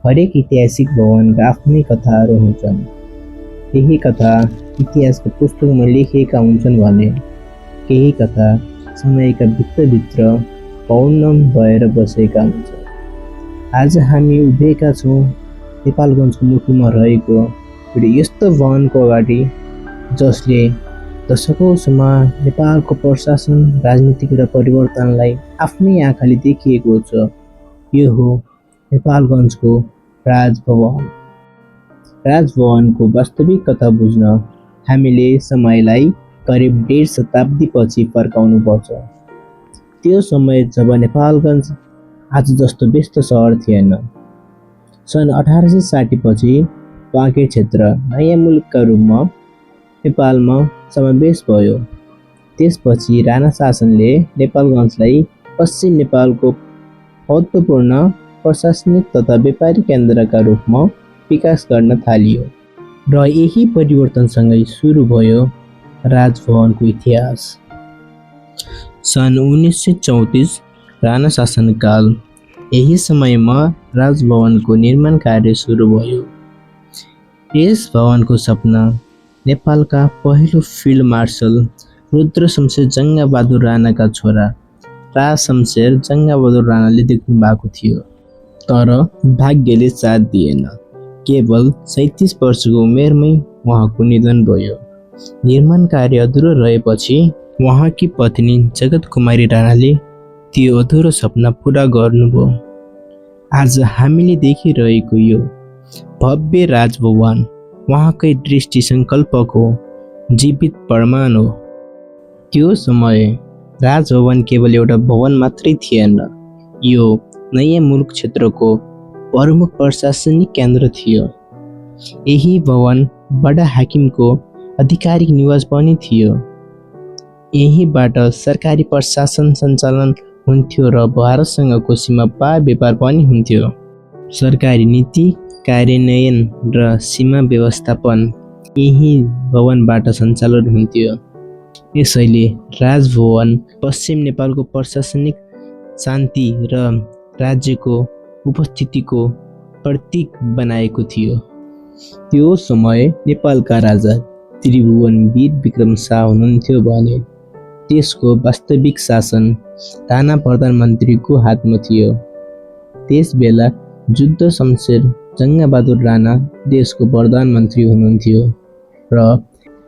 हरेक ऐतिहासिक भवनका आफ्नै कथाहरू हुन्छन्। केही कथा इतिहासको पुस्तकमा लेखिएका हुन्छन् भने केही कथा समयका भित्रभित्र पौर्णम भएर बसेका हुन्छन्। आज हामी उभिएका छौँ नेपालगञ्जको मुटुमा रहेको एउटा यस्तो भवनको अगाडि जसले दशकौँसम्म नेपालको प्रशासन, राजनीतिक र परिवर्तनलाई आफ्नै आँखाले देखिएको छ। यो हो नेपालगञ्जको राजभवन। राजभवनको वास्तविक कथा बुझ्न हामीले समयलाई करिब 1.5 शताब्दीपछि फर्काउनु पर्छ। त्यो समय जब नेपालगञ्ज आज जस्तो व्यस्त सहर थिएन। सन् 1860 पछि बाँके क्षेत्र नयाँ मुलुकका रूपमा नेपालमा समावेश भयो। त्यसपछि राणा शासनले नेपालगञ्जलाई पश्चिम नेपालको महत्त्वपूर्ण प्रशासनिक तथा व्यापारिक केन्द्रका रूपमा विकास गर्न थालियो र यही परिवर्तनसँगै सुरु भयो राजभवनको इतिहास। सन् 1934 राणा शासनकाल। यही समयमा राजभवनको निर्माण कार्य सुरु भयो। यस भवनको सपना नेपालका पहिलो फिल्ड मार्शल रुद्र शमशेर जङ्गबहादुर राणाका छोरा राज शमशेर जङ्गबहादुर राणाले देख्नु भएको थियो। तर भाग्यले साथ दिएन। केवल 37 वर्षको उमेरमै उहाँको निधन भयो। निर्माण कार्य अधुरो रहेपछि उहाँकी पत्नी जगत कुमारी राणाले त्यो अधुरो सपना पुरा गर्नुभयो। आज हामीले देखिरहेको यो भव्य राजभवन उहाँकै दृष्टि सङ्कल्पको जीवित प्रमाण हो। त्यो समय राजभवन केवल एउटा भवन मात्रै थिएन, यो नयाँ मुलुक क्षेत्रको प्रमुख प्रशासनिक केन्द्र थियो। यही भवन बडा हाकिमको आधिकारिक निवास पनि थियो। यहीबाट सरकारी प्रशासन सञ्चालन हुन्थ्यो र भारतसँगको सीमा पार व्यापार पनि हुन्थ्यो। सरकारी नीति कार्यान्वयन र सीमा व्यवस्थापन यही भवनबाट सञ्चालन हुन्थ्यो। यसैले राजभवन पश्चिम नेपालको प्रशासनिक शान्ति र राज्यको उपस्थितिको प्रतीक बनाएको थियो। त्यो समय नेपालका राजा त्रिभुवन वीर विक्रम शाह हुनुहुन्थ्यो भने देशको वास्तविक शासन राणा प्रधानमन्त्रीको हातमा थियो। त्यसबेला रुद्र शमशेर जङ्गबहादुर राणा देशको प्रधानमन्त्री हुनुहुन्थ्यो र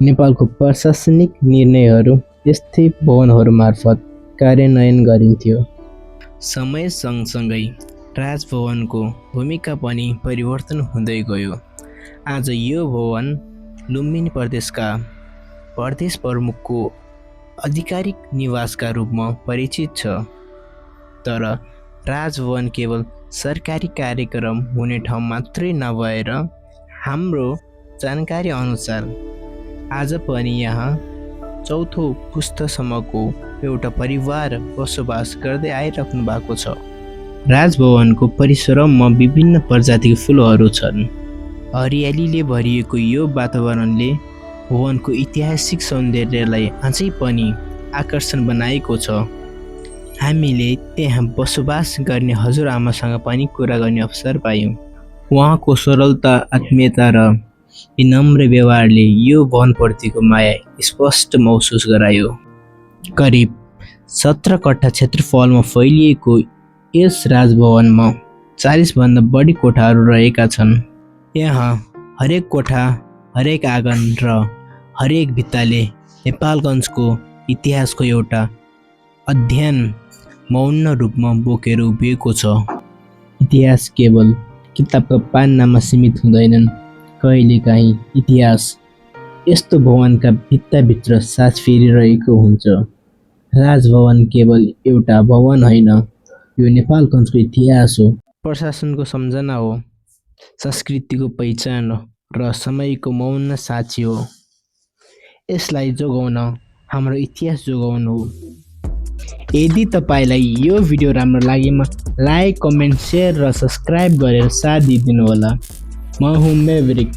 नेपालको प्रशासनिक निर्णयहरू यस्तै भवनहरू मार्फत कार्यान्वयन गरिन्थ्यो। समय सँगसँगै राजभवनको भूमिका पनि परिवर्तन हुँदै गयो। आज यो भवन लुम्बिनी प्रदेशका प्रदेश प्रमुखको आधिकारिक निवासका रूपमा परिचित छ। तर राजभवन केवल सरकारी कार्यक्रम हुने ठाउँ मात्रै नभएर हाम्रो जानकारी अनुसार आज पनि यहाँ चौथो पुस्तासम्मको एउटा परिवार बसोबास गर्दै आइराख्नु भएको छ। राजभवनको परिसरमा विभिन्न प्रजातिका फुलहरू छन्। हरियालीले भरिएको यो वातावरणले भवनको ऐतिहासिक सौन्दर्यलाई अझै पनि आकर्षण बनाएको छ। हामीले त्यहाँ बसोबास गर्ने हजुरआमासँग पनि कुरा गर्ने अवसर पायौँ। उहाँको सरलता, आत्मीयता र विनम्र व्यवहारले यो भवनप्रतिको माया स्पष्ट महसुस गरायो। करिब 17 कट्ठा क्षेत्रफलमा फैलिएको यस राजभवनमा 40 भन्दा बढी कोठाहरू रहेका छन्। यहाँ हरेक कोठा, हरेक आँगन र हरेक भित्ताले नेपालगञ्जको इतिहासको एउटा अध्ययन मौन रूपमा बोकेर उभिएको छ। इतिहास केवल किताबका पान्नामा सीमित हुँदैनन्। कहिलेकाहीँ इतिहास यस्तो भवनका भित्ताभित्र सास फेरिरहेको हुन्छ। राजभवन केवल एउटा भवन होइन, यो नेपालगञ्जको इतिहास हो, प्रशासनको सम्झना हो, संस्कृतिको पहिचान हो र समयको मौन साक्षी हो। यसलाई जोगाउन हाम्रो इतिहास जोगाउनु हो। यदि तपाईलाई यो भिडियो राम्रो लागेमा लाइक, कमेन्ट, सेयर र सब्सक्राइब गरेर साथ दिदिनु होला। म हुँ मेभरिक।